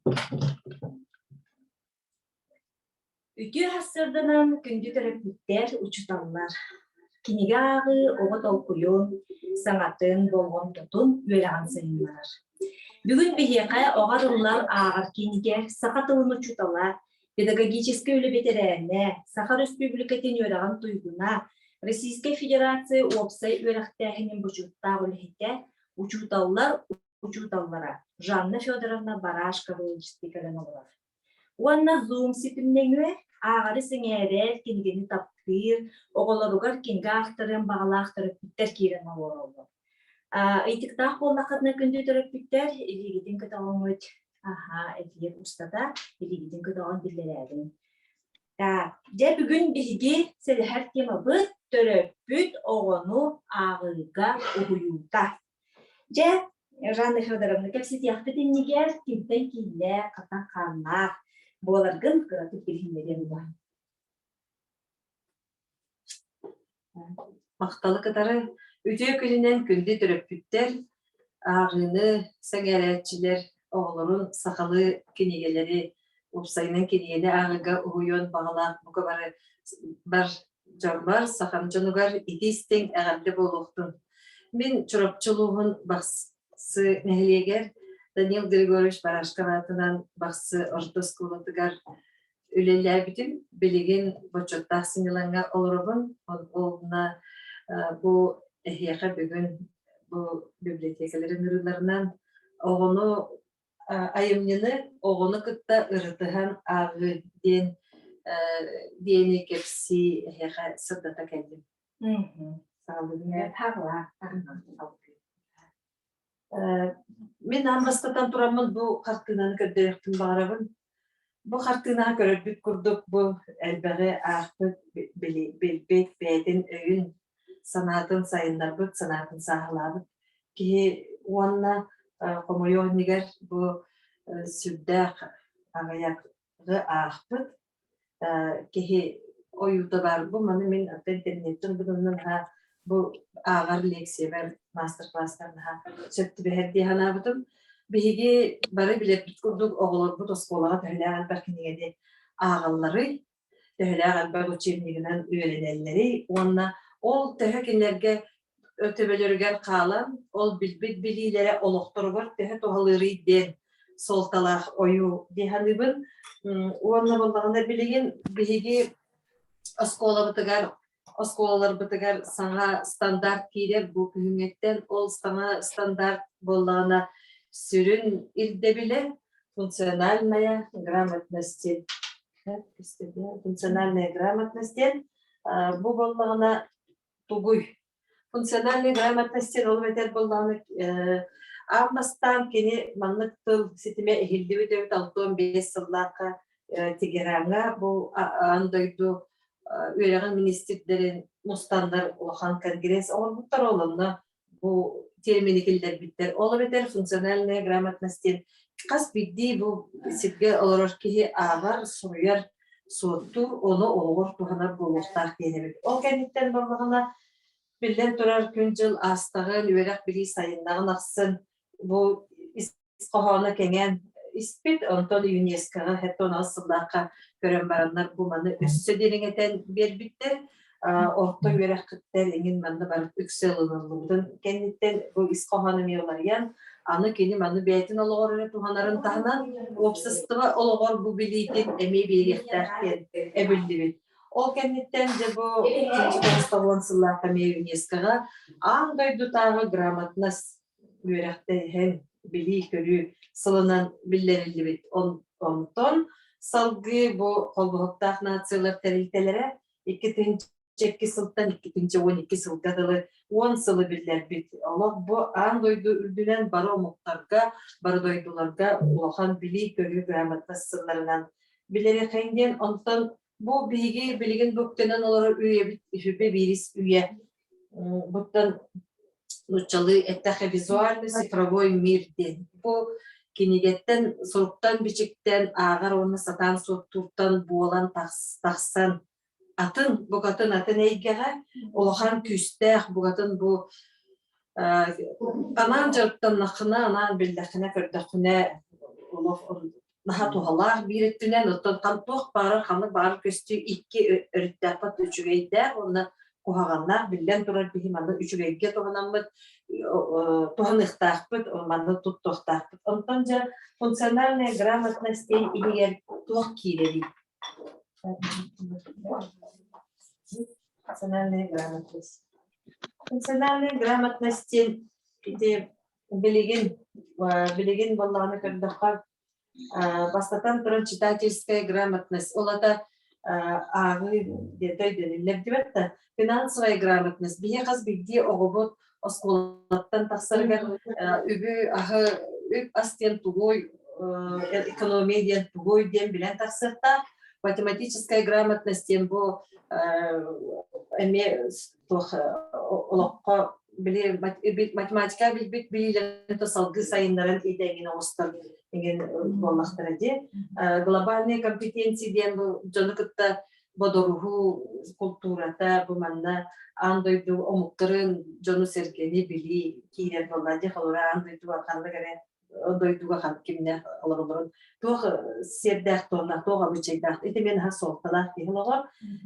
Үтүө сарсыарданан күндү төрөппүттэр, учууталлар! Кинигэ ааҕыы оҕо толкуйун, саҥатын, болҕомтотун, үөрэҕин сайыннарар. Бүгүн биһиэхэ оҕо арыллар ааҕар киинигэр саха тылын учуутала, педагогическай үлэ бэтэрээнэ, Саха Өрөспүүбүлүкэтин үөрэҕин туйгуна, Российскай Федерация уопсай үөрэхтээһинин бочуоттаах үлэһитэ, учууталлар учууталлара Жанна Федоровна Барашкова ыалдьыттыы кэлэн олорор. Уонна Zoom ситим нөҥүө ааҕары сэҥээрэр, кинигэни таптыыр, оҕолоругар кинигэ аахтарыан баҕалаах төрөппүттэр киирэн олороллор. Ыйытыктаах буоллаххытына күндү төрөппүттэр, илиигитин көтөҕөҥҥүт, аһа, эфир устата илиигитин көтөҕөн биллэрээриҥ. Так, дьэ бүгүн биһиги сэлэһэр темабыт төрөппүт оҕону ааҕыыга уһуйуута. Дьэ, Жанна Федоровна, кэпсэтиэхпит иннигэр кимтэн кииннээх, хатан хааннаах буоларгын кыратык билиһиннэриэм дуо? Махталы кытары үтүө күнүнэн күндү төрөппүттэр, ааҕыыны сэҥээрээччилэр оҕолорун сахалыы кинигэлэри, уопсайынан кинигэни ааҕыыга уһуйуон баҕалаах бука бары бар дьоммор, сахам дьонугар итии-истиҥ эҕэрдэ буолуохтун. Мин Чурапчы улууһун Бахсы нэһилиэгэр Данил Григорьевич Барашков аатынан Бахсы орто оскуолатыгар үлэлээбитим. Билигин бочуоттаах сынньалаҥҥа олоробун. Уонна бу эһиэхэ бүгүн бу библиотекаларын ырыыларынан оҕону айымньыны оҕону кытта ырытыһан ааҕыы диэн диэни кэпсии эһиэхэ сырдата кэллим. Мин аан бастатан тураммын бу хартыынаны көрдөрүөхпүн баҕарабын. Бу хартыынаҕа көрөрбүт курдук бу элбэҕи аахпыт, билбит, бэйэтин өйүн, санаатын сайыннарбыт, санаатын сааһылаабыт киһи уонна хомойуох иннигэр бу сүрдээх аҕыйаҕы аахпыт киһи ойуута баар. Бу маны мин интернеттэн быданнан наһаа бу ааҕар лекциябар, маастар-класстар наһаа сөп түбэһэр дии санаабытым. Биһиги бары билэрбит курдук оҕолорбут оскуолаҕа төһөлөөх элбэх кинигэни ааҕалларый, төһөлөөх элбэх учебнигынан үөрэнэллэрий уонна ол төһө кинилэргэ төбөлөрүгэр хаалан, ол билбит билиилэрэ олохторугар төһө туһалыырый диэн суолталаах ойуу дии саныыбын. Уонна буоллаҕына билигин биһиги оскуолабытыгар оскуолаларбытыгар саҥа стандарт киирэр бу күһүҥҥэттэн ол саҥа стандарт буоллаҕына сүрүн ирдэбилэ функциональная грамотность функциональная грамотность диэн бу буоллаҕына тугуй Функциональный грамотность диэн ол эбэтэр буоллаҕына аан бастаан кини маннык тыл ситимэ иһиллибит эбит 65 сыллаахха Тегераҥҥа бу аан дойду үөрэҕин министрдэрин мустаннар улахан конгресс оҥорбуттар ол онно бу термини киллэрбиттэр. Ол эбэтэр функциональная грамотность диэн хас биирдии бу сиргэ олорор киһи ааҕар, суруйар, суоттуур, ону олоҕор туһанар буолуохтаах диэн эбит. Ол кэнниттэн буоллаҕына, биллэн турар, күн-дьыл аастаҕын, үөрэх-билии сайыннаҕын ахсын бу ис хоһооно кэҥээн испит. Онтон ЮНЕСКО-ҕа 78 сыллаахха көрөн бараннар бу маны өссө дириҥэтэн биэрбиттэр. Орто үөрэххиттэн эҥин манна барыт үксэ ылыныллыбытын кэнниттэн бу ис хоһооно эмиэ уларыйан, аны кини маны бэйэтин олоҕор эрэ туһанарын таһынан, уопсастыба олоҕор бу билиитин эмиэ биэриэхтээх диэн эбиллибит. Ол кэнниттэн дьэ бу 1990 сыллаахха эмиэ ЮНЕСКО-ҕа аан дойдутааҕы грамотность үөрэхтээһин, билии-көрүү сылынан биллэриллибит. Онтон салгыы бу холбоһуктаах нациялар тэрилтэлэрэ 2002 сылтан 2012 сылга дылы 10 сылы биллэрбит. Олох бу аан дойду үрдүнэн бары омуктарга, бары дойдуларга улахан билии-көрүү грамотность сылларынан билэриэхэҥ диэн. Онтон бу биһиги билигин бу үктэнэн олорор үйэбит үһүбэ биирис үйэ. Буттан нууччалыы эттэххэ визуальный цифровой мир диэн. Бу кинигэттэн, суруктан-бичиктэн ааҕар уонна сатаан суоттууртан буолан тахсан атын, букатын атын эйгэҕэ улахан күүстээх, букатын бу анаан дьарыктаннаххына, анаан биллэххинэ, көрдөххүнэ олох. Наһаа туһалаах биир өттүнэн, оттон туох баарар, ханнык баарар көстүү икки өрүттээхпит үчүгэйдээх уонна куһаҕаннаах. Биллэн турар, биһи манна үчүгэйгэ туһанаммыт, туһаныахтаахпыт, манна туттуохтаахпыт. Онтон дьэ функциональная грамотность диэн иһигэр туох киирэрий? Функциональная грамотность. Функциональная грамотность диэн ити билигин билигин буоллаҕына көрдөххө бастатан туран читательская грамотность ол ата ааҕыы диэтэ өйдөнүллэр диэбэт да финансовая грамотность биһи хас биирдии оҕобут оскуолаттан тахсарыгар үбү аһы үп ас диэн тугуй экономия диэн тугуй диэн билэн тахсыахтаах математическая грамотность диэн бу эмиэ туох олоххо били математика билбит билиилэрин салгыы сайыннаран идэҥин оҥостор иҥин буоллахтара дии. Глобальные компетенции диэн бу дьону кытта бодоруһуу култуурата бу манна аан дойду омуктарын дьону-сэргэни билии киирэр буолла дии. Холобура аан дойдуга ханнык эрэ дойдуга кимнээх олороллорун туох сиэрдээх туоннаах, туох обычайдаах ити мен аһа суолталаах киһи олоҕор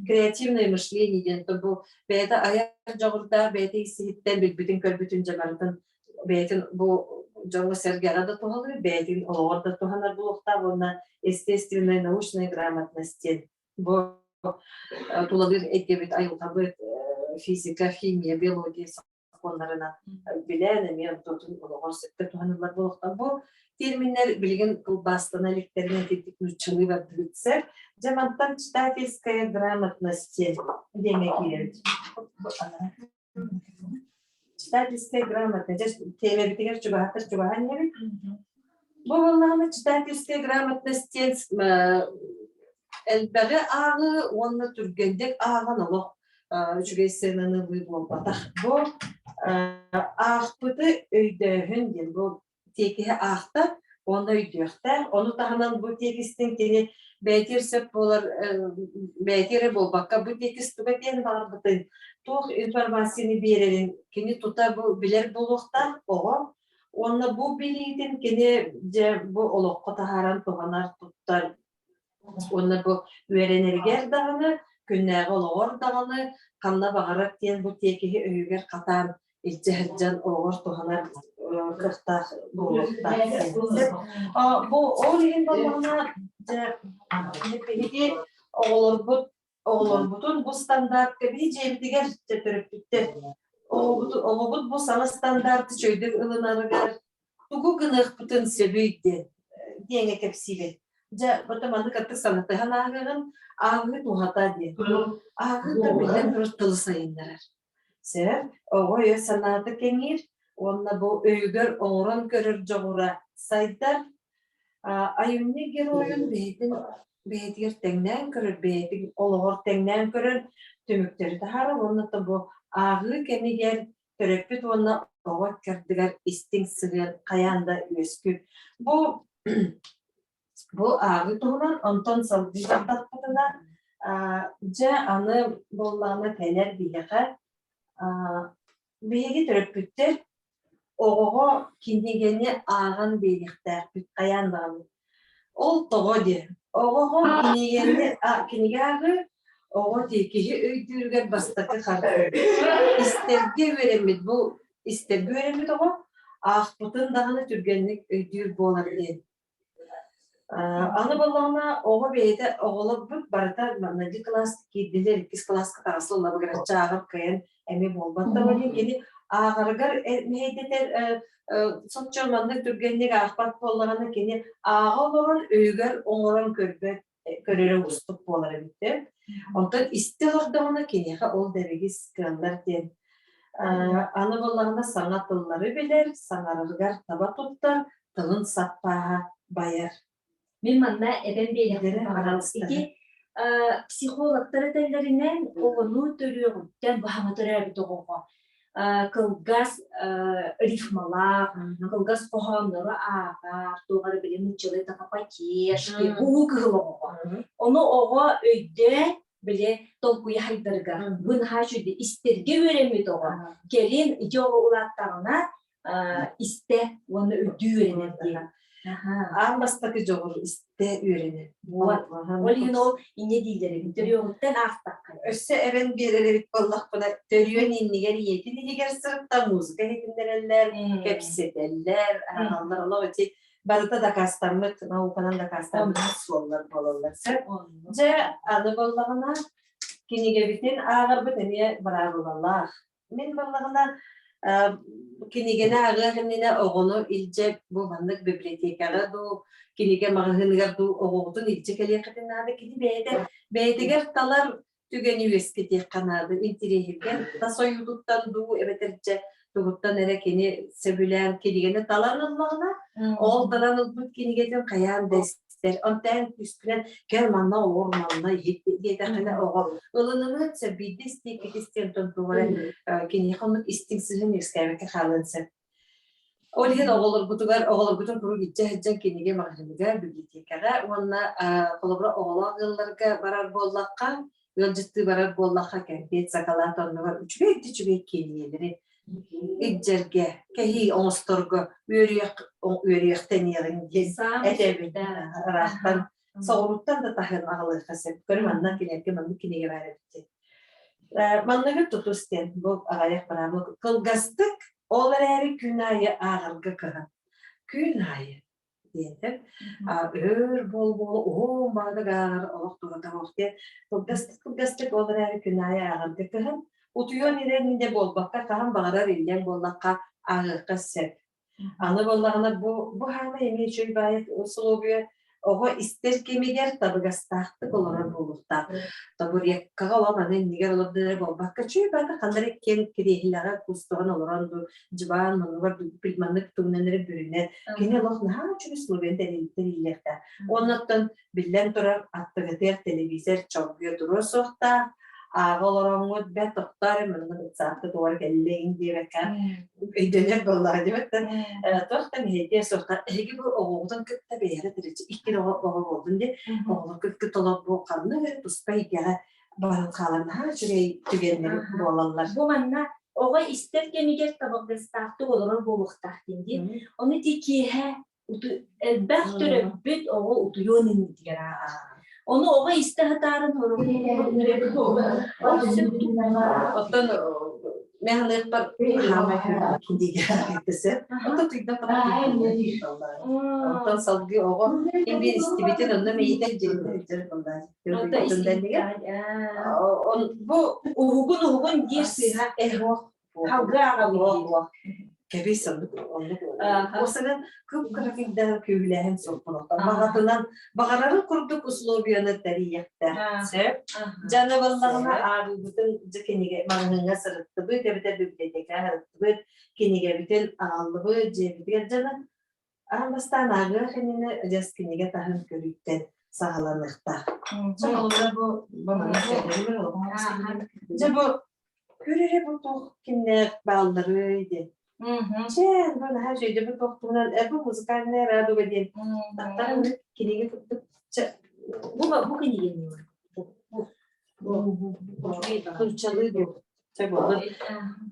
креативное мышление диэн бу бэйэтэ айар дьоҕурдаах бэйэтэ ис-иһиттэн билбитин көрбүтүн дьабарытын бэйэтин бу дьоҥҥо-сэргэҕэ да туһалыыр бэйэтин олоҕор да туһанар буолуохтаах уонна естественная научная грамотность диэн бу тулалыыр эйгэбит айылҕабыт физика химия биология сокуоннарынан билэн эмиэ онтутун олоҕор сөпкө туһаныллар буолуохтаах. Бу терминнэр билигин тылбаастана иликтэринэ итинник нууччалыы бардыбыт сэр. Дьэ мантан читательская грамотность диэҥҥэ киирэбит. Читательская грамотность. Дьэ тиэмэбитигэр чугаһатар чугаһан иһэбит. Бу буоллаҕына читательская грамотность диэн элбэҕи ааҕыы уонна түргэнник ааҕан олох үчүгэй сыананы ылыы буолбатах. Бу аахпыты өйдөөһүн диэн бу тиэкиһи аахта уонна өйдүөхтээх. Ону таһынан бу тиэкистэн кини бэйэтигэр сөп буолар бэйэтигэр эрэ буолбакка бу тиэкис туга диэн баҕарбытын, туох информацияны биэрэрин кини тута бу билэр буолуохтаах оҕо. Уонна бу билиитин кини дьэ бу олоххо таһааран туһанар, туттар Уонна бу үөрэнэригэр даҕаны, күннээҕи олоҕор даҕаны ханна баҕарар диэн бу тиэкиһи өйүгэр хатаан илдьэ сылдьан олоҕор туһанар кыахтаах буолуохтаах. Бу ол иһин буоллаҕына, дьэ, биһиги оҕолорбут оҕолорбутун бу стандартка биһи дьиэбитигэр төрөппүттэр оҕобут бу саҥа стандарты чөйдүк ылынарыгар тугу гыныахпытын сөбүй диэн диэҥэ кэпсиибин. Дьэ, бата маннык аттык санатыһан ааҕыаҕын, ааҕыы туһата диэн. Ааҕыы биллэн турар тылы сайыннарар. Сөп, оҕо өйө-санаата кэҥиир уонна бу өйүгэр оҥорон көрөр дьоҕура сайдар. Айымньы геройун бэйэтин бэйэтигэр тэҥнээн көрөр, бэйэтин олоҕор тэҥнээн көрөн түмүктэри таһаарар уонна бу ааҕыы кэмигэр төрөппүт уонна оҕо ыккардыгар истиҥ сыһыан хайаан да үөскүүр. Бу бу ааҕыы туһунан онтон салгыы бардахпытына дьэ аны буоллаҕына кэлэр биһиэхэ биһиги төрөппүттэр оҕоҕо кинигэни ааҕан биэриэхтээхпит хайаан даҕаны. Ол тоҕо диэн оҕоҕо кинигэни кинигэ ааҕыы оҕо тиэкиһи өйдүүрүгэр бастакы хардыы. Истэргэ үөрэммит бу истэргэ үөрэммит оҕо аахпытын даҕаны түргэнник өйдүүр буолар диэн. Аны буоллаҕына оҕо бэйэтэ оҕолорбут барыта маҥнайгы кылаас киирдилэр, иккис кылааска таҕыста уларыгыраччы ааҕар кыайан эмиэ буолбаттар. Ол иһин кини ааҕарыгар мэһэйдэтэр соччо маннык түргэнник аахпат буоллаҕына кини ааҕа олорон өйүгэр оҥорон көрбөт көрөрө уустук буолар эбит. Онтон истэ олордоҕуна киниэхэ ол дэбигис кыаллар диэн аны буоллаҕына саҥа тыллары билэр, саҥарарыгар таба туттар, тылын саппааһа байар. Мин манна эбэн биэриэхпин баҕарабын. Ити психологтар этэллэринэн оҕону төрүөҕүттэн баһаҥа төрөөбүт оҕоҕо кылгас рифмалаах, кылгас хоһооннору ааҕар, туох эрэ били нууччалыы потешки, уу кыһыл оҕоҕо. Ону оҕо өйдөөн били толкуйа хайдарыгар бу наһаа үчүгэй истэргэ үөрэммит оҕо кэлин ити оҕо улааттаҕына истэ уонна өйдүү үөрэнэр диэн. Аан бастакы дьоҕур истэ үөрэнэр. Вот. Ол иһин ол инньэ дииллэр эбит. Төрүөҕүттэн аахтахха. Өссө эбэн биэрэр эбит буоллахпына, төрүөн иннигэр ийэтин иһигэр сырытта музыка иһитиннэрэллэр, кэпсэтэллэр, ааҕаллар. Олох ити барыта дакаастаммыт, науканан дакаастаммыт суоллар буолаллар. Сөп. Дьэ, аны буоллаҕына, кинигэбитин ааҕарбыт эмиэ быраабылалаах. Мин буоллаҕына, кинигэни ааҕыах иннинэ оҕону илдьэ бу маннык библиотекаҕа дуу, кинигэ маҕаһыыныгар дуу оҕоҕутун илдьэ кэлиэххитин наада. Кини бэйэтэ бэйэтигэр талар түгэни үөскэтиэххэ наада. Интириэһиргэн тас ойуутуттан дуу эбэтэр дьэ тугуттан эрэ кини сөбүлээн кинигэни талан ыллаҕына, ол талан ылбыт кинигэтин хайаан да истэр. Онтон түспүнэн кэл манна олор, манна иһит диэтэххинэ оҕо ылынымыан сөп, биирдэ истиэккит истиэн онтон туох эрэ киниэхэ оннук истиҥ сыһыан үөскээбэккэ хаалыан сөп. Ол иһин оҕолорбутугар оҕолоргутун куруук илдьэ сылдьан кинигэ маҕаһыыныгар, библиотекаҕа уонна холобура оҕолоох ыалларга барар буоллахха, ыалдьыттыы барар буоллахха кэмпиэт, сакалаат оннугар үчүгэй да үчүгэй киэниэлэри илдьэргэ, кэһии оҥосторго үөрүйэх үөрүйэхтэниэҕиҥ диэн этэбин. Ыраахтан, соҕурууттан да таһын аҕалыахха сөп. Көрү манна кинилэргэ маннык кинигэ баар эбит диэн. Манныгы тутус диэн бу аҕыйах быраабыла кылгастык, ол эрээри күн аайы ааҕарга кыһан. Күн аайы диэтим. Өр буол-буола уһун баҕатык ааҕар олох туһата суох диэн кылгастык кылгастык ол эрээри күн аайы ааҕарга кыһан утуйуон иннинэ буолбакка хаһан баҕарар иллэҥ буоллахха ааҕыахха сөп. Аны буоллаҕына бу бу хаамай эмиэ үчүгэй баайы усулуобуйа оҕо истэр кэмигэр табыгастаахтык олорор буолуохтаах. Табуреккаҕа олом аны иннигэр олордон эрэ буолбакка, чүй баата ханна эрэ киэҥ кириэһилэҕэ куустаҕан олорон дуу, дьыбаан муннугар маннык тугунан эрэ бүрүнэн кини олох наһаа үчүгэй условияны тэриллиэхтээх. Оннуттан биллэн турар аттыгытыгар телевизор чоргуйа туруо суохтаах, ааҕа олороҥҥут бэрт тохтоор манна ыксаатта туора кэллиҥ диэбэккэ өйдөнөр буоллаҕа диэбэттэн туох да мэһэйдиэ суохтаах эһиги бу оҕоҕутун кытта бэйэҕит эрэ икки оҕо оҕо буолдун диэн оҕолор кытта толорбу ханнык эрэ туспа эйгэҕэ баран хаалан наһаа үчүгэй түгэннэр буолаллар. Бу манна оҕо истэр кэмигэр табыгастаахтык олорор буолуохтаах диэн дии. Ону ити киэһэ элбэх төрөппүт оҕо утуйуон иннитигэр ааҕар. Ону оҕо истэ сатаарын Оттон механыахпар хаамай кинигэ Онто тыйда Онтон салгыы оҕо биир истибитин онно мэйитэн дьириттэр Бу уһугун уһугун диир сыыһа эһуох Халгы ааҕабыт. Кэбис оннук оннук. Осанан кып-кыракыйдаан күүһүлээһин суоппунуктан баҕатынан баҕарарын курдук условияны тэрийиэхтээх. Сөп. Дьаны баллаҕына ааҕыыбытын дьэ кинигэ маҕаһыыҥҥа сырыттыбыт эбэтэр библиотекаҕа сырыттыбыт кинигэбитин аҕаллыбыт дьиэбитигэр дьаны аан бастаан ааҕыах иннинэ дьэс кинигэ таһын көрүүттэн саҕаланыахтаах. Дьэ холобура бу бу маннык Дьэ бу Көр эрэ бу туох кимнээх баалларый диэн. Чээн, бу наһаа үчүгэй бу туох туһунан бу музыкальная радуга диэн тахтарын кинигэ курдук Бу бу кинигэни бу бу нууччалыы дуу чэ буоллун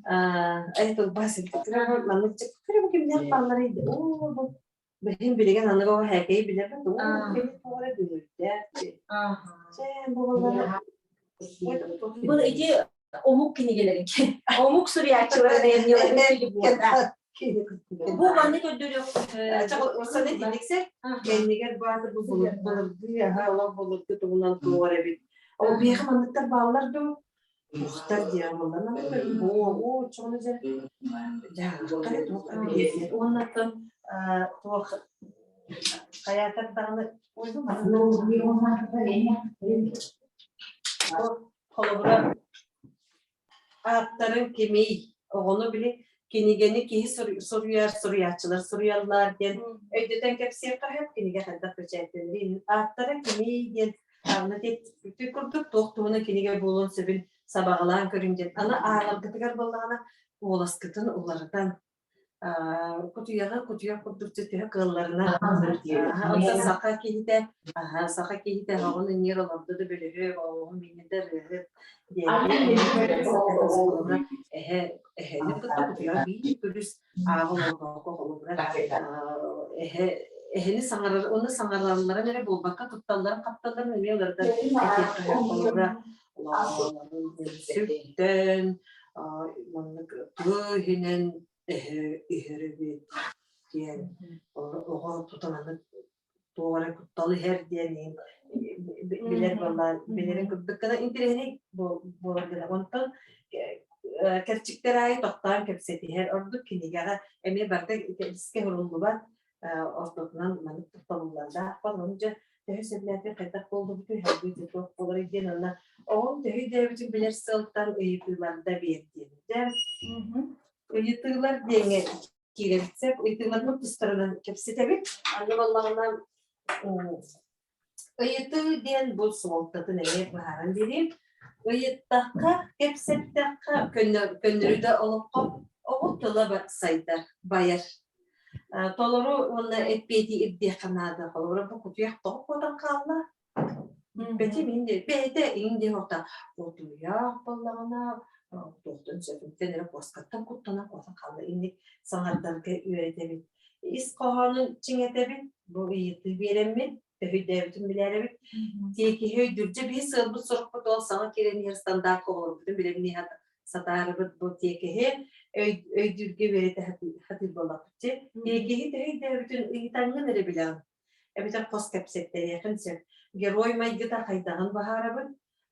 аа тылбаас маннык көр бу кимнээх баалларый оо бу Бэһин билигин аныгы оҕо һээкэйи билэрбэт уу кини тоҕо эрэ дүҥүрдээх чээн буолаллара Бу ити омук кинигэлэрин омук суруйааччыларын айымньыларын Бу маннык көрдөрүөх Саны тиниксэ кэннигэр бааты бу былыргы аха олох былыргы туһунан туох эбит. Ол биэхэ манныктар бааллар дуу? Ухтар диэн буолла. Оо, чоҕуну дьэ дьааҕырхай туох эбит. Уоннаттан туох хайаатар даҕаны холобура ааттарын кимий оҕону били кинигэни киһи суруйар суруйааччылар суруйаллар диэн өйдөтөн кэпсиэххэ сөп кинигэ хайдах бэчээттэнэрин ааттара кимий диэн Аны ити курдук туох туһунан кинигэ буолуон сөбүн сабаҕалаан көрүҥ диэн. Аны ааҕаргытыгар буоллаҕына куоласкытын уларытан кутуйаҕы кутуйах курдук төһө кыалларына онтон саха киһитэ саха киһитэ оҕон иннигэр олордо да бөлөһүөк оҕоһун минньитэ ырыаһыт диэн эһэ эһэни кытта кутуйаҕы биир күлүс ааҕа олорбокко холобура эһэ Эһини саҥарар, уонна саҥаралларын эрэ буолбакка тутталларын хапталларын эмиэ уларытан этиэххэ сөп. Холобура, сүктэн, маннык тыа иһинэн эһэ иһэр эбит диэн оҕо тута маннык туох эрэ куттал иһэр диэн иһин билэр буоллаан билэрин курдук гына интэриэһинэй буолар гына. Онтон кэрчиктэр аайы тохтоон кэпсэтиһэр ордук кинигэҕэ эмиэ барыта искэ суруллубат ортотунан маннык тохтобуллардаах буолан дьэ төһө сөбүлээтин хайдах буоллубутуй хайдыы туох буоларый диэн уонна оҕом төһө өйдөөбүтүн билэр сыалтан ыйытыыларда биэрдиэн дьэ ыйытыылар диэҥҥэ киирэбит сөп ыйытыыларбыт тустарынан кэпсэтэбит аны буоллаҕына Ыйытыы диэн бу суолтатын эмиэ быһааран биэриим. Ыйыттахха, кэпсэттэххэ, көннөрү да олоххо оҕо тыла сайдар, байар. Толору уонна эппиэти ирдиэххэ наада. Холобура, бу кутуйах тоҕо куотан хаалла? Бэти мин бэйэтэ иҥ диэн охта кутуйах буоллаҕына туохтан сөбүттэн эрэ куоскаттан куттанан куотан хаалла. Инник саҥардарга үөрэтэбит. Ис хоһоонун чиҥэтэбит, бу ыйытыы биэрэммит, өйдөөбүтүн билээрэбит. Тиэкиһи өйдүүрдьэ биһи сыалбыт-сорукпут ол саҥа киирэн иһэр стандартка олорбутун билэбин иһэ сатаарыбыт бу тиэкиһи өйдүүргэ үөрэтэ сатыыр буоллахпыт. Тиэкиһи төһө өйдөөбүтүн ыйытаҥҥын эрэ билэҕин. Эбэтэр хос кэпсэттэриэхин сөп. Герой майгыта хайдаҕын быһаарабыт.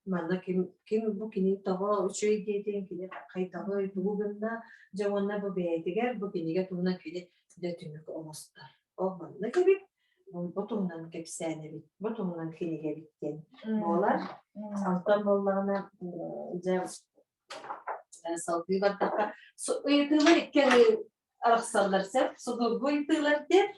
Манна ким, ким бу кини тоҕо үчүгэй диэтин, кини хайдаҕый, тугу гынна, дьэ уонна бу бэйэтигэр бу кинигэ туһунан кини дьэ түмүк оҥостор. Ол маннык эбит, бу туһунан кэпсээн эбит, бу туһунан кинигэ эбит диэн буолар. Онтон буоллаҕына, дьэ салгыы бардахха, ыйытыылар икки арахсаллар сөп. Судургу ыйытыылар диэн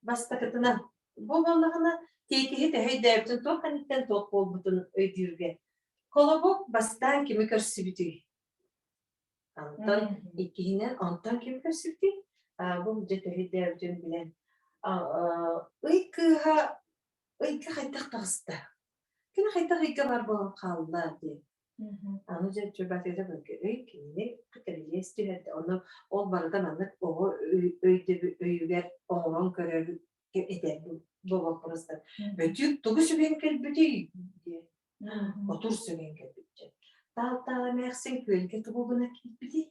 Бастакытынан, бу буоллаҕына, тиэкиһи төһө өйдөөбүтүн туох кэнниттэн туох буолбутун өйдүүргэ. Холобур, бастаан кими көрсүбүтүй? Онтон иккиһинэн, онтон кими көрсүбүтүй? Бу дьэ төһө өйдөөбүтүн билэн. Ый кыыһа ыйга хайдах таҕыста? Кини хайдах ыйга бар буолан хаалла диэн. Аны дьэ чөбөтүтэ ый кинини кытарыйыас түһэрдэ. Ону ол барыта маннык оҕо өйдөбү өйүгэр оҥорон көрөр этэр бу боппуруостар. Бөтүүк тугу сүгэн кэлбитий диэн. Отур сүгэн кэлбит дьэ. Таал-таал эмээхсин күөлгэ тугу гына киирбитий?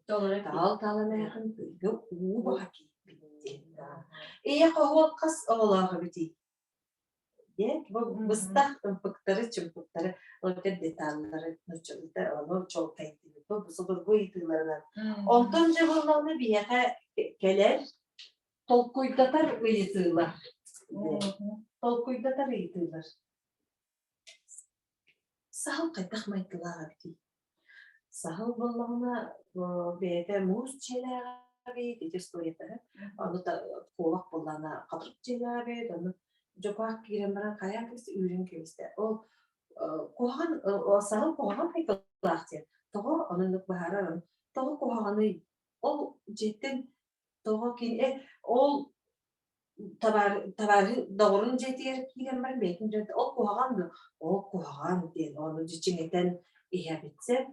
Таал-таал эмээхсин күөлгэ уу баһа киирбит диэн. Ийэ хоһуол хас оҕолоох эбитий? Диэн бу быстах ымпыктары, чымпыктары, ол эбэтэр деталлары нууччалыыта ону чуолкайдыыбыт. Бу судургу ыйытыыларынан. Онтон дьэ буоллаҕына биһиэхэ кэлэр толкуйдатар ыйытыылар. Толкуйдатар ыйытыылар. Саһыл хайдах майгылаах эбитий? Саһыл буоллаҕына бэйэтэ муус дьиэлээх эбит, ити историята ону куобах буоллаҕына хатырык дьиэлээх эбит, ону дьокуох киирэн баран хайаан кэбистэ, үүрэн кэбистэ. Ол куһаҕан саһыл куһаҕан майгылаах диэн. Тоҕо оннук быһаарар тоҕо куһаҕаный? Ол дьиэттэн тоҕо кини ол табаарыһын доҕорун дьиэтигэр киирэн баран бэйэтин дьиэтэ ол куһаҕан дуо ол куһаҕан диэн ону дьиҥэтэн иһэбит сөп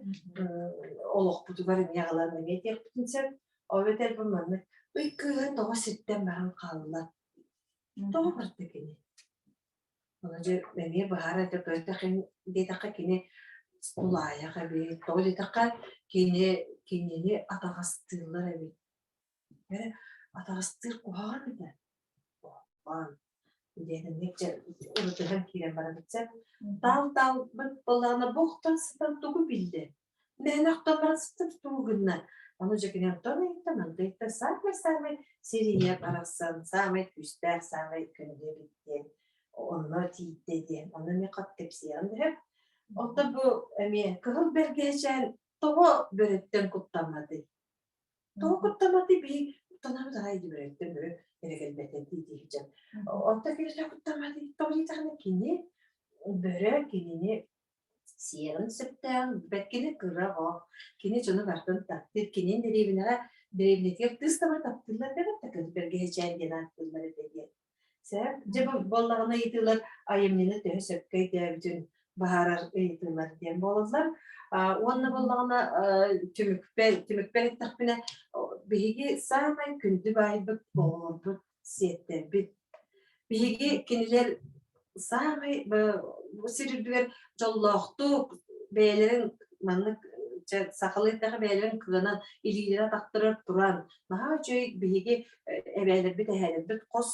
олохпутугар эмиэ аҕалан эмиэ этиэхпитин сөп ол эбэтэр бу маннык ый кыыһа тоҕо сиртэн баран хаалла тоҕо барда кини ону дьэ эмиэ быһаара диэтэххэ кини тулаайах эбит тоҕо диэтэххэ кини кинини атаҕастыыллар эбит Эрэ атаҕастыыр куһаҕан этэ. Куһаҕан диэн инник дьэ ырытыһан киирэн барабыт Таал-таалбыт буоллаҕына бу охтон сытан тугу биллэ? Мээнэ охтон баран сытып тугу гынна? Ону дьэ кини онтон ыйытта, мантан ыйытта саамай-саамай сир ийэ барахсан, саамай күүстээх, саамай күндү эбит диэн онно тиийдэ диэн. Ону эмиэ хат кэпсиэҕин дөһөр. Оттон бу эмиэ кыһыл бэргэһэчээн тоҕо бөрөттөн куттамматый? Тоҕо куттамматый бии куттанабыт аҕай дии бөрө эрэ кэлбэтэ дии дии сылдьан. Онтон кини куттамматый тоҕо диэтэххинэ кини бөрө кинини сиэҕин сөптөөҕүн билбэт кини кыра оҕо кини дьону барытын таптыыр кини дэриэбинэҕэ дэриэбинэтигэр тыыс таба таптыыллар да эбит бэргэһэчээн диэн ааттыыллар этэ диэн Сөп. Дьэ бу буоллаҕына ыйытыылар айымньыны төһө сөпкө өйдөөбүтүн быһаарар ыйытыылар диэн буолаллар. Уонна буоллаҕына түмүкпэр, түмүкпэр эттэхпинэ, Биһиги саамай күндү баайбыт оҕолорбут, сиэттэрбит. Биһиги кинилэр саамай бу сир үрдүгэр дьоллоохтук бэйэлэрин маннык чэ сахалыы эттэххэ бэйэлэрин кыанан илиилэрэ атахтарыгар туран наһаа үчүгэй биһиги эбээлэрбит эһээлэрбит хос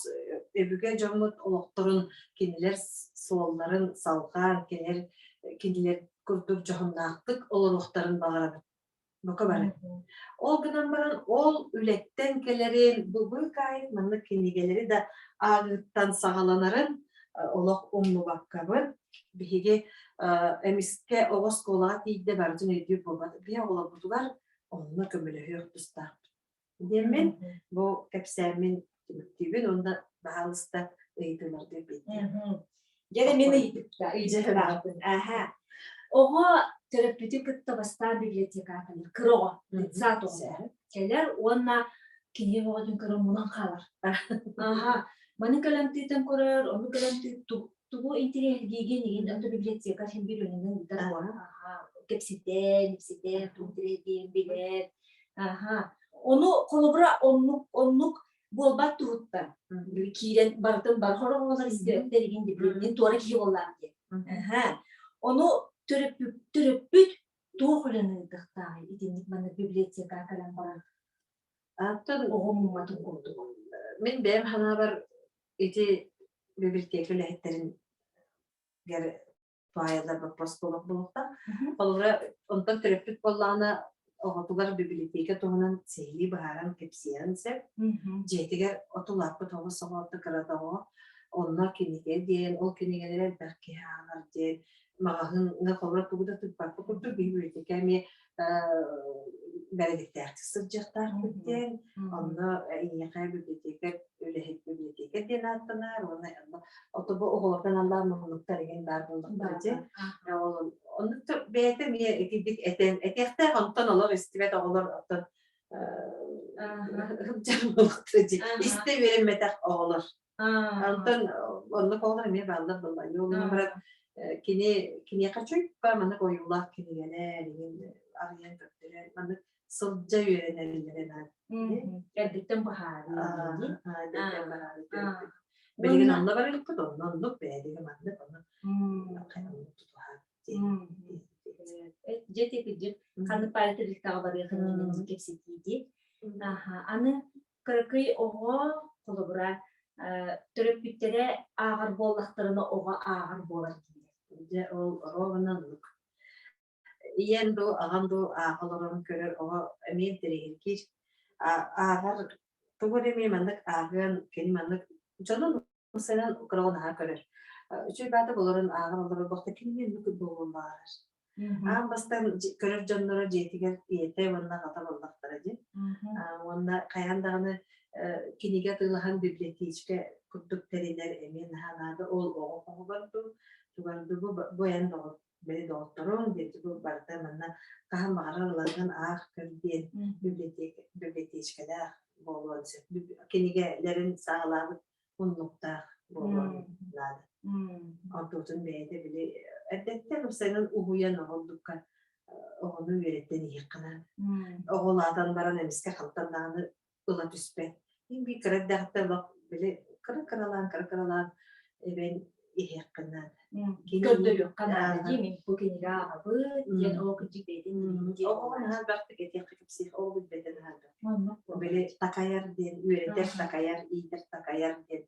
өбүгэ дьоммут олохторун кинилэр суолларын салҕаан кинилэр кинилэр курдук дьоһуннаахтык олоруохтарын баҕарабыт. Бука бары. Ол гынан баран ол үлэттэн кэлэрин бу быыкаайык маннык кинигэлэри да ааҕыыттан саҕаланарын олох умнубаккабыт. Биһиги эмискэ оҕо оскуолаҕа тиийдэ барытын өйдүүр буолбат. Биһи оҕолорбутугар онно көмөлөһүөх тустаахпыт. Диэммин бу кэпсээммин түмүктүүбүн уонна баһаалыста ыйытыыларга эппиэттиэм. Дьэ мин ыйытыктаахпын. Аха. Оҕо төрөппүтү кытта бастаан библиотекаҕа кэлэр. Кыра оҕо, детсад оҕото кэлэр уонна кини оҕотун көрөн мунан хаалар. Аха. Маны кэлэн тыытан көрөр, ону кэлэн тугу интэриэһиргиигин игин ото библиотека син биир үнүнэн ыытар Аха. Кэпсэтэн, ипсэтэн, тугу интэриэһиргиин билэр. Аха. Ону холобура оннук оннук буолбат туһуттан киирэн барытын бар хороҕолор истибэттэр игин дипломнин туора киһи буоллаах диэн. Аха. Ону төрөппүт төрөппүт туох үлэни ыытыахтааҕый итинник маннык библиотека кэлэн баран Аттан оҕо мумматын курдук. Мин бэйэм санаабар ити библиотека үлэһиттэрин туһаайыллар боппуруос буолуох буолуохтаах. Холобура, онтон төрөппүт буоллаҕына, оҕотугар бибилэтиэкэ туһунан сиһилии быһааран кэпсиэҕин сөп. Дьиэтигэр от улааппыт оҕо соҕотто кыра да оҕо онно кинигэ диэн, ол кинигэлэри элбэх киһи ааҕар диэн, маҕаһыыҥҥа холобура тугу да тыыппаппыт курдук бибилэтиэкэ эмиэ бэрээдэктээхтик сылдьыахтаахпыт диэн, онно эйиэхэ библиотекарь үлэһит библиотекарь диэн ааттанар уонна отобу оҕолортон аллаах муннуктар игин баар буоллахтара дьэ. Оннук бэйэтэ эмиэ итирдик этэн этиэхтээх онтон олох истибэт оҕолор оттон истэ үөрэммэтэх оҕолор. Онтон оннук оҕолор эмиэ бааллар буолла. Ол баран кини киниэхэ чуйпа маннык ойуулаах кинигэлэр игин арыйан көрдөрөр маннык сылдьа үөрэнэллэрэ наада. Эрдэттэн быһаарыы. Эрдэттэн быһаарыы. Билигин онно барыахпыт, онно оннук, бэйэтигэр маннык, онно оннук тутуһар. Дьэ тикидьик ханнык паара тэрилтэҕэ барыахын иннин кэпсэтии дии. Аны кыракый оҕо холобура төрөппүттэрэ ааҕар буоллахтарына оҕо ааҕар буолар дииллэр. Дьэ ол ровно оннук. Ийэм дуу, аҕам дуу ааҕа олорон көрөр оҕо эмиэ интэриэһиргиир. Ааҕар тугу эрэ эмиэ маннык ааҕыан, кини маннык дьонун ымсыынан кыраҕы наһаа көрөр. Үчүгэй баата олорон ааҕан олорор буолта кини оннук буолуон баҕарар. Аан бастаан көрөр дьонноро дьиэтигэр ийэтэ уонна аҕата буоллахтара дии. Уонна хайаан даҕаны кинигэ атыылаһан библиотечка курдук тэринэр эмиэ наһаа наада. Ол оҕо хоһугар дуу, тугар дуу бу эн доҕор били доҕотторуҥ диэн бу барыта манна хаһан баҕарар ыларгын аах көр диэн библиотечкалаах буолуон сөп. Кинигэлэрин саҕалаабыт муннуктаах буолуон наада. Онтуутун бэйэтэ били эрдэттэн уопсайынан уһуйан оҕолдукка оҕону үөрэттэн иһиэххэ наада. Оҕо улаатан баран эмискэ хантан даҕаны ыла түспэт. Мин биир кыра эрдэҕиттэн олох били кыра-кыралаан кыра-кыралаан эбэн иһиэххин наада. Көрдөрүөххэ наада дии мин бу кинигэ ааҕабыт диэн оҕо кырдьык бэйэтин Оҕоҕо наһаа элбэхтик этиэххэ кэпсиэх оҕо билбэтэ наһаа элбэх. Били такайар диэн үөрэтэр такайар иитэр такайар диэн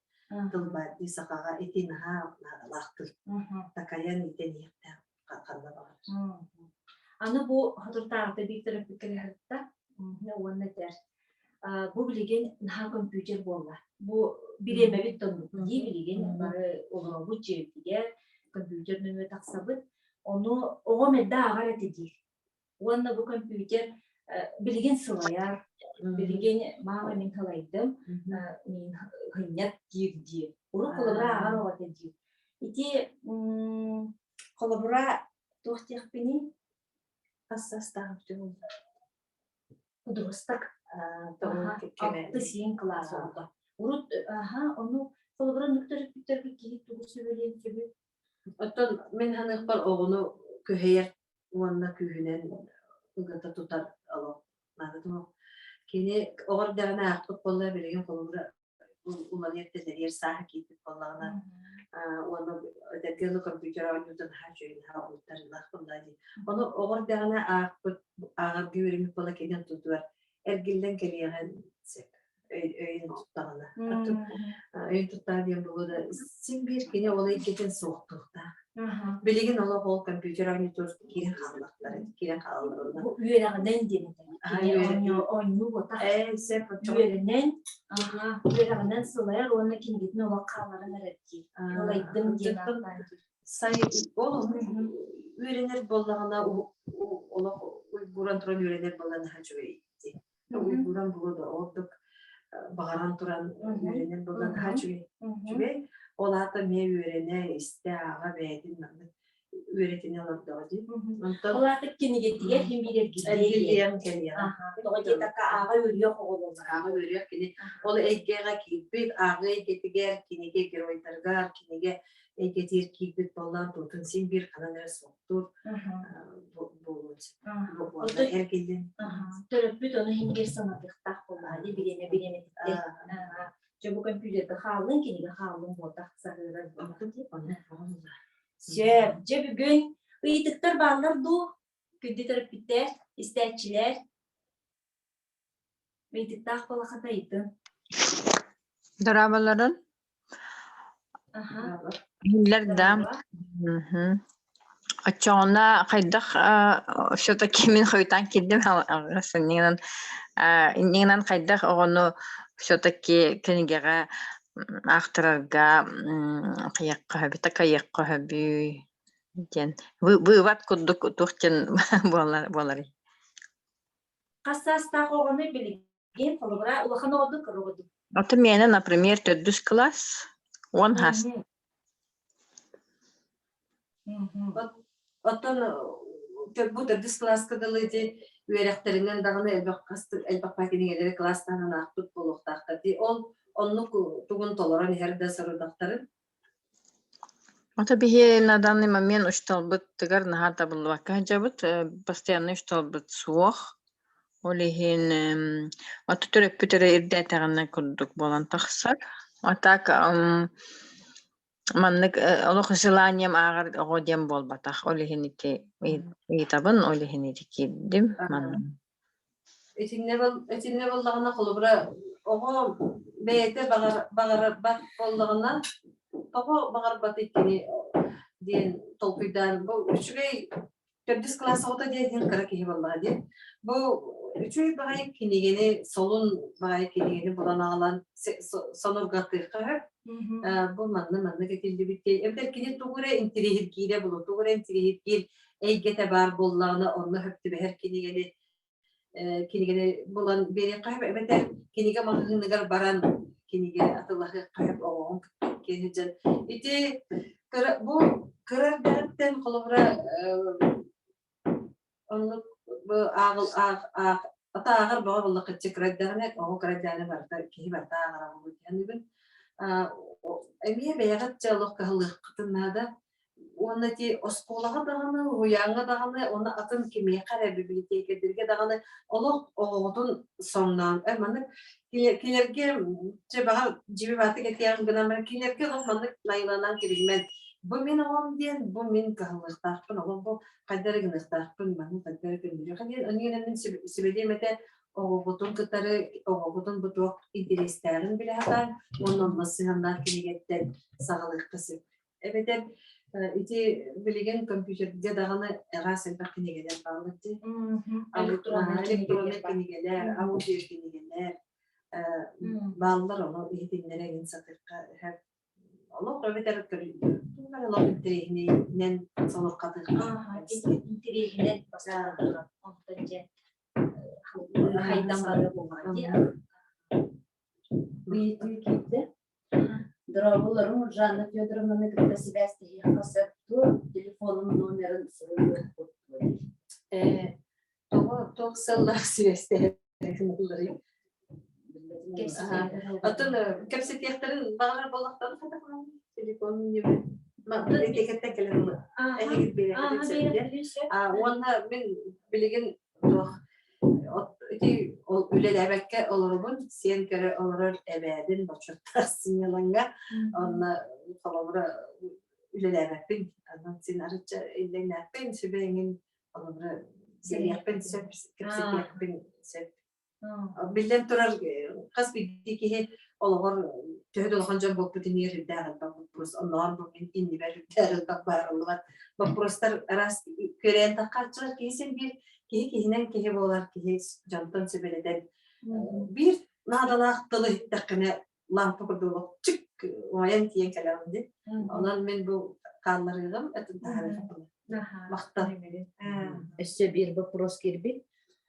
тыл баар дии сахаҕа ити наһаа наадалаах тыл. Такайан иитэн иһиэхтээх ханна баҕарар. Аны бу соторутааҕыта биир төрөппүккэ сырытта уонна этэр бу билигин наһаа компьютер буолла. Бу бириэмэбит тоннук дии билигин бары олоробут дьиэбитигэр компьютер нөҥүө тахсабыт. Ону оҕом эрдэ ааҕар этэ диир. Уонна бу компьютер билигин сылайар, билигин маама мин сылайдым, мин хынньат диир диир. Урут холобура ааҕар оҕо этэ диир. Ити холобура туох диэхпиний? Хас саастаах буолла? Подросток. Алты сиэн кылаас оҕото. Урут аха ону холобура оннук төрөппүттэргэ киһи тугу сөбүлүөн сөбүй? Оттон мин саныахпар оҕону күһэйэр уонна күүһүнэн ыгыта тутар олох наадата суох. Кини оҕо эрдэҕинэ аахпыт буолла билигин холобура уларыйар тэтэрийэр сааһа киирбит буоллаҕына уонна этэргэ дылы компьютер оонньуутун наһаа үчүгэй наһаа уһуктарыылаах буоллаҕа дии. Ону оҕо эрдэҕинэ аахпыт ааҕарга үөрэммит буола кини тутугар эргиллэн кэлиэҕин сөп өйүн туттаҕына. Өйүн туттаҕа диэн буолуо да син биир кини ол эйгэтин суохтуохтаах. Билигин олох ол компьютер оонньуутугар киирэн хааллахтара, киирэн хаалаллар онно. Бу үөрэҕинэн диэн этэр. Кини оонньуу оонньуу ботах. Ээ, сөп Үөрэнэн, үөрэҕинэн сылайар уонна кинигэтин олох хаалларан эрэр дии. Ылайдым диэн ааттаан диир. Сай ол үөрэнэр буоллаҕына олох уйгуран туран үөрэнэр буоллаҕына наһаа үчүгэй дии. Уйгуран буолуо да ордук баҕаран туран үөрэнэр буоллаҕына наһаа үчүгэй. Үчүгэй. Ол аата эмиэ үөрэнэ, истэ, ааҕа бэйэтин маннык үөрэтинэ олордоҕо дии. Онтон Ол аата кинигэтигэр иһин биир эргиллиэн кэлиэҕэ. Тоҕо диэтэххэ ааҕа үөрүйэх оҕололлор. Ааҕа үөрүйэх кини ол эйгэҕэ киирбит, ааҕыы эйгэтигэр, кинигэ геройдарыгар, кинигэ эйгэтигэр киирбит буоллаан туутун син биир ханан эрэ суохтуур буолуон сөп. Уонна эргиллин. Төрөппүт ону иһин биир санатыахтаах буоллаҕа дии бириэмэ бириэмэтиттэн. Дьэ бу компьютерга хааллын, кинигэ хааллын буолтах саһыарар буоллах дии. Сөп. Дьэ бүгүн ыйытыктар бааллар дуу? Күндү төрөппүттэр, истээччилэр. Ыйытыктаах буолахата ыйытын. Дорооболорун. Иһиллэр да. Оччоҕуна хайдах все-таки мин хойутаан киирдим иннинэн иннинэн хайдах оҕону все-таки кинигэҕэ аахтарарга хайыахха сөбүй такайыахха сөбүй диэн вывод курдук туох диэн буоларый? Хас саастаах оҕону билигин холобура улахан оҕодук кыра оҕодук? Ото миэнэ, например, төрдүс кылаас, уон хас. Оттон бу төрдүс кылааска дылы ити үөрэхтэринэн даҕаны элбэх элбэх кинигэлэри кылаастаан аахпыт буолуохтаахтар дии. Ол оннук тугун толорон иһэр да сорудахтарын Ото биһи на данный момент учууталбытыгар наһаа табыллыбакка сылдьабыт, постоянно учууталбыт суох. Ол иһин ото төрөппүт эрэ ирдээтэҕинэ курдук буолан тахсар. А так маннык олох желанием ааҕар оҕо диэн буолбатах. Ол иһин ити ыйытабын, ол иһин ити киирдим манна. Итиннэ итиннэ буоллаҕына холобура оҕо бэйэтэ баҕарбат буоллаҕына тоҕо баҕарбатый кини диэн толкуйдаан бу үчүгэй төрдүс кылаас оҕото диэн иһин кыра киһи буоллаҕа диэн бу үчүгэй баҕайы кинигэни солун баҕайы кинигэни булан аҕалан сонургатыахха сөп бу манна маннык этиллибит диэн эбэтэр кини тугу эрэ интириэһиргиирэ булу тугу эрэ интириэһиргиир эйгэтэ баар буоллаҕына онно сөп түбэһэр кинигэни кинигэни булан биэриэххэ сөп эбэтэр кинигэ маҕаһыыныгар баран кинигэ атыылаһыахха сөп оҕоҕун кытта иккиэн сылдьан ити кыра бу кыра эрдэҕиттэн холобура оннук бу ааҕыл аах аах ата ааҕар бөҕө буоллаххыччы кыра эрдэҕинэ оҕо кыра эрдэҕинэ барыта киһи барыта ааҕара буолуо диэн эмиэ бэйэҕит дьэ олох кыһаллыаххытын наада Уонна ити оскуолаҕа даҕаны, уһуйааҥҥа даҕаны, уонна атын кимиэхэ эрэ бибилитиэкэрдэргэ даҕаны олох оҕоҕутун соҥноон маннык кинилэргэ чэ баҕар дьиби баатык этиэҕим гынан баран кинилэргэ олох маннык найыланан кэбиһимэн бу мин оҕом диэн бу мин кыһаллыахтаахпын олох бу хайдах эрэ гыныахтаахпын маннык хайдах эрэ көннөрүөххэ диэн ону мин сүбэлиэм этэ оҕоҕутун кытары оҕоҕутун бу туох интэриэстээҕин билэ сатаан уонна онно сыһыаннаах кинигэттэн саҕалыахха сөп Эбэтэр ити билигин компьютерга даҕаны араас элбэх кинигэлэр бааллар дии. Электроннай кинигэлэр, аудио кинигэлэр бааллар ону иһитиннэрэ игин сатыахха сөп. Олох эбэтэр олох интэриэһинэйинэн солоххатыахха Интэриэһинэн бастаан онтон дьэ хайдан барыа буоллаҕа дии. Ыйытыы киирдэ. Дорооболорум Жанна Федоровнаны кытта сибээстэһиэххэ сөп дуо? Телефонум номерын суруйуохпут дуо? Тоҕо туох сыаллаах сибээстэһэр Оттон кэпсэтиэхтэрин баҕарар буоллахтарына телефон библиотекаттан кэлэн эһиги биэрэххитин сөп. Уонна мин билигин туох ити ити ол үлэлээбэккэ олоробун, сиэн көрө олорор эбээбин бочуоттаах сынньалаҥҥа. Онно холобура үлэлээбэппин. Онон син арычча иллэҥнээхпин, сүбэ эҥин холобура сэлиэхпин сөп, кэпсэтиэхпин сөп. Биллэн турар, хас биирдии киһи олоҕор төһө да улахан дьон буолбут иннигэр үрдээх элбэх боппуруос, оннооҕор бу мин иннибэр үрдээх элбэх баарыллыбат боппуруостар араас күөрэйэн таххааччылар. Киһи син биир киһи киһинэн киһи буолар, киһи дьонтон сүбэлэтэн биир наадалаах тылы иһиттэххинэ лампа курдук олох чик уойан тиийэн кэлэҕин дии. Онон мин бу хаалларыаҕым, этин таһаарыахпын. Махтал. Өссө биир вопрос киирбит.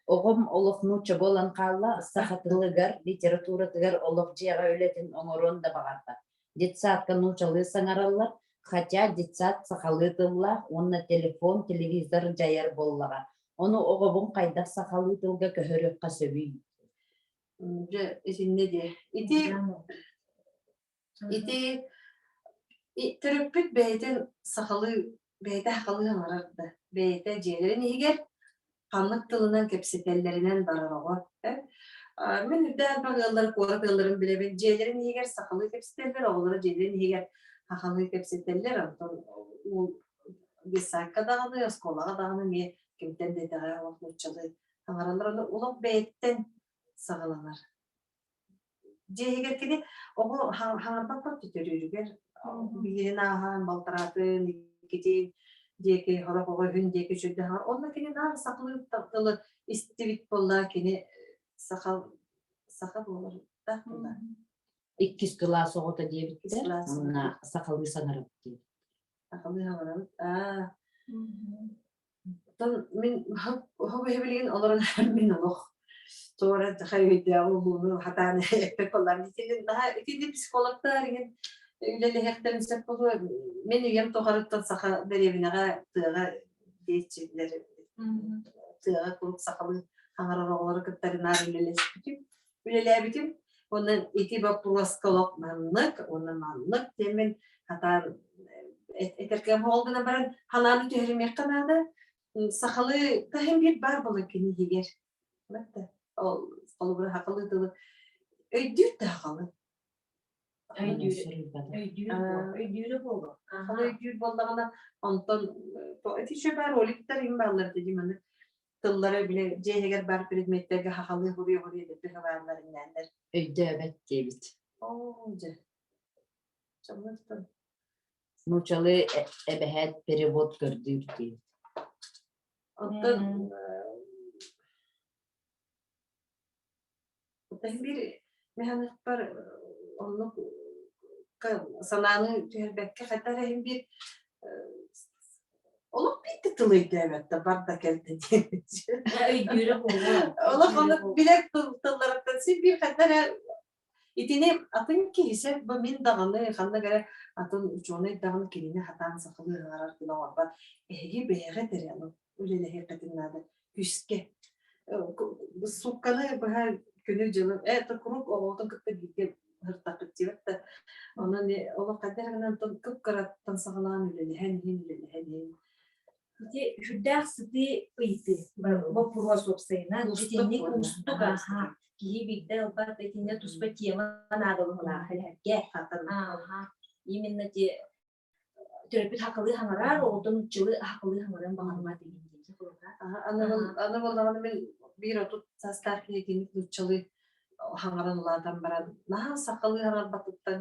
Оҕом олох нуучча буолан хаалла, саха тылыгар, литературатыгар олох дьиэҕэ үлэтин оҥоруон да баҕарбат. Детсадка нууччалыы саҥараллар, хотя детсад сахалыы тыллаах уонна телефон, телевизор дьайар буоллаҕа. Ону оҕобун хайдах сахалыы тылга көһөрүөххэ сөбүй? Дьэ, итиннэ диэ. Ити ити төрөппүт бэйэтин сахалыы бэйэтэ сахалыы саҥарар да, бэйэтэ дьиэлэрин иһигэр ханнык тылынан кэпсэтэллэринэн барар оҕо. Мин үрдээх элбэх ыаллар, куорат ыалларын билэбин. Дьиэлэрин иһигэр сахалыы кэпсэтэллэр, оҕолоро дьиэлэрин иһигэр сахалыы кэпсэтэллэр. Онтон уол детсадка даҕаны, оскуолаҕа даҕаны эмиэ кимтэн да итэҕэйэ олох нууччалыы саҥараллар. Ону олох бэйэттэн саҕаланар. Дьиэ иһигэр кини оҕо хаҥарбаппат төрүүрүгэр биирин ааһан, балтараатын, иккитин диэки, сорох оҕо үһүн диэки үчүгэй хаҥар. Онно кини наар сахалыы тылы истибит буолла, кини саха саха буолар буолла. Иккис кылаас оҕото диэбиттэр, уонна сахалыы саҥарабыт диэбит. Сахалыы саҥарабыт. Аа. Оттон мин оһох билигин олорон мин олох туора өйдөөх улууну хатаан эппэт буоллаҕым. Итини наһаа итини психологтар иһин үлэлэһиэхтэрин сөп буолуо. Мин үйэм тухарыттан саха дэриэбинэҕэ тыаҕа диэччилэр тыаҕа куруук сахалыы хаҥарар оҕолору кытта наар үлэлэспитим. Үлэлээбитим. Уонна ити боппуруоска олох маннык уонна маннык диэммин хатаан этэргэ ол гынан баран ханааны түһэримиэххэ наада. Сахалыы таһым биир баар буолар кини иһигэр. Ол холобура сахалыы тылы өйдүүр да сахалыы. Өйдүүрэ буолуо. Сахалыы өйдүүр буоллаҕына онтон ити еще баар роликтар им бааллар дии маны тыллары били дьиэ иһигэр баар предметтэргэ хахалыы хуруйа-хуруйа төһө бааллар иннээннэр. Өйдөөбөт диэбит. Оо, дьэ. Чамнаттан. Нуучалыы эбэһээт перевод көрдүүр диэбит. Оттон Оттон биир механикпар оннук санааны түһэрбэккэ хайдах эрэ иһин биир олох биир да тылы өйдөөбөт да бар да кэлдэ диэбит. Өйдүүрэ буолуо. Олох оннук билэр тылларыттан син биир хайдах эрэ итини атын киһи сөп бу мин даҕаны ханнык эрэ атын учуонай даҕаны кинини хатаан сахалыы ыҥырар гына оҥорбот. Эһиги бэйэҕит эрэ үлэлэһиэххитин наада күүскэ. Суукканы быһа күнү-дьылы это куруук оҕотун кытта бииргэ сырыттахпыт диэбит да. Онон олох хайдах гынан кып-кыраттан саҕалаан үлэлэһэн иһин, үлэлэһэн иһин. Ити сүрдээх сытыы ыйытыы, боппуруос уопсайынан итинник уустук аха киһи биирдэ ылбат итиннэ туспа тема наадалаһылаах элэһэргэ. Аха. Именно те төрөппүт хакылыы хаҥарар, оҕотун нууччалыы хакылыы хаҥарыан баҕарбат деген диэки холобура. Аны буоллаҕына мин биир 30 саастаах киһи итинник нууччалыы хаҥаран улаатан баран наһаа сахалыы хаҥарбатыттан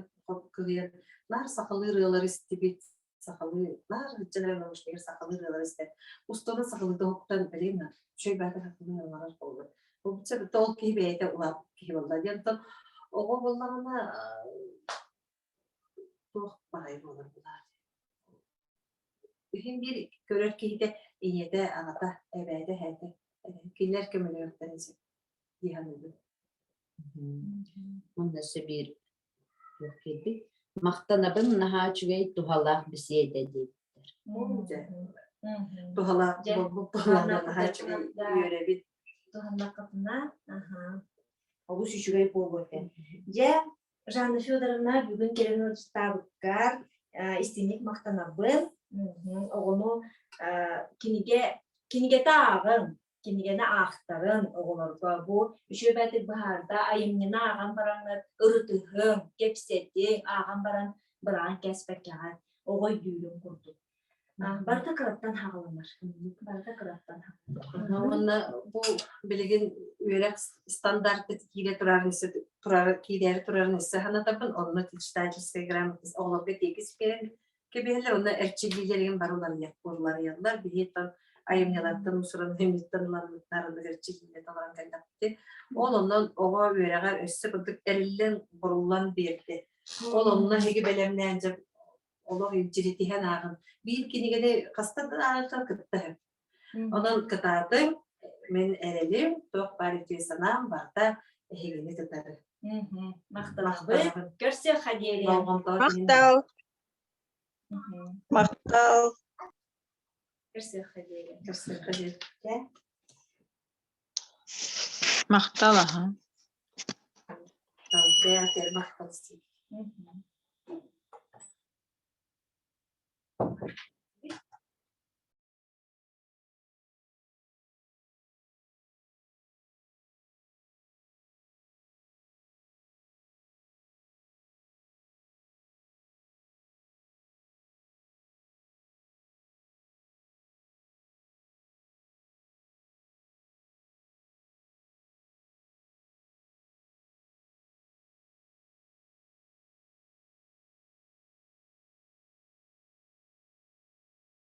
кыһыйан наар сахалыы ырыалары истибит сахалыы наар ыччалар наушнигар сахалыы ырыалары истэн устунан сахалыыта уһуктан билигин үчүгэй баата сахалыы хаҥарар буолбут. Бу ол киһи бэйэтэ улааппыт киһи буолла диэн онтон оҕо буоллаҕына туох баҕайы буолар булаар Үһүн биир көрөр киһитэ ийэтэ, аҕата, эбээтэ, эһээтэ кинилэр көмөлөһүөхтэрин сөп дии саныыбын. Уонна өссө биир туох киирбит махтанабын наһаа үчүгэй туһалаах бэсиэдэ диэбиттэр. Туһалаах буолбут буоллаҕына наһаа үчүгэй үөрэбит. Туһаннаххытына, олус үчүгэй буолуо этэ. Дьэ, Жанна Федоровна, бүгүн кэлэн ыалдьыттаабыккар истиҥник махтанабын. Оҕону кинигэ кинигэтэ ааҕыҥ. Кинигэни аахтарын оҕолорго бу үчүгэй бэйэтик быһаарда айымньыны ааҕан бараҥҥыт ырытыһыҥ, кэпсэтиҥ, ааҕан баран быраҕан кээспэккэҕит оҕо өйдүүрүн курдук. Барыта кыраттан хаҕыланар. Барыта кыраттан хаҕыланар. Уонна бу билигин үөрэх стандарты киирэ турарын турар киирээри турарын өссө санатабын. Онно читательская грамотность оҕолорго тиэкис биэрэн кэбиһэллэр. Онно эрчиллиилэрин бары уларыйар уларыйаллар. Биһиги айымньылартан усуран химиттэн ыланнарыныгар эрчиллиилэр толорон кэллэхпит. Ол онон оҕо үөрэҕэр өссө курдук эриллэн буруллан биэрдэ. Ол онно эһиги бэлэмнээн дьэ олох илдьиритиһэн ааҕын. Биир кинигэни хаста да ааҕар кытта сөп. Онон кытаатыҥ, мин эрэлим, туох баар үтүө санаам барыта эһигини кытары. Махтанабыт. Көрсүөххэ диэри. Болҕомтоҕут иһин Махтал. Махтал. Көрсүөххэ диэри. Көрсүөххэ диэри. Махтал аһа. Махтал. Махтал.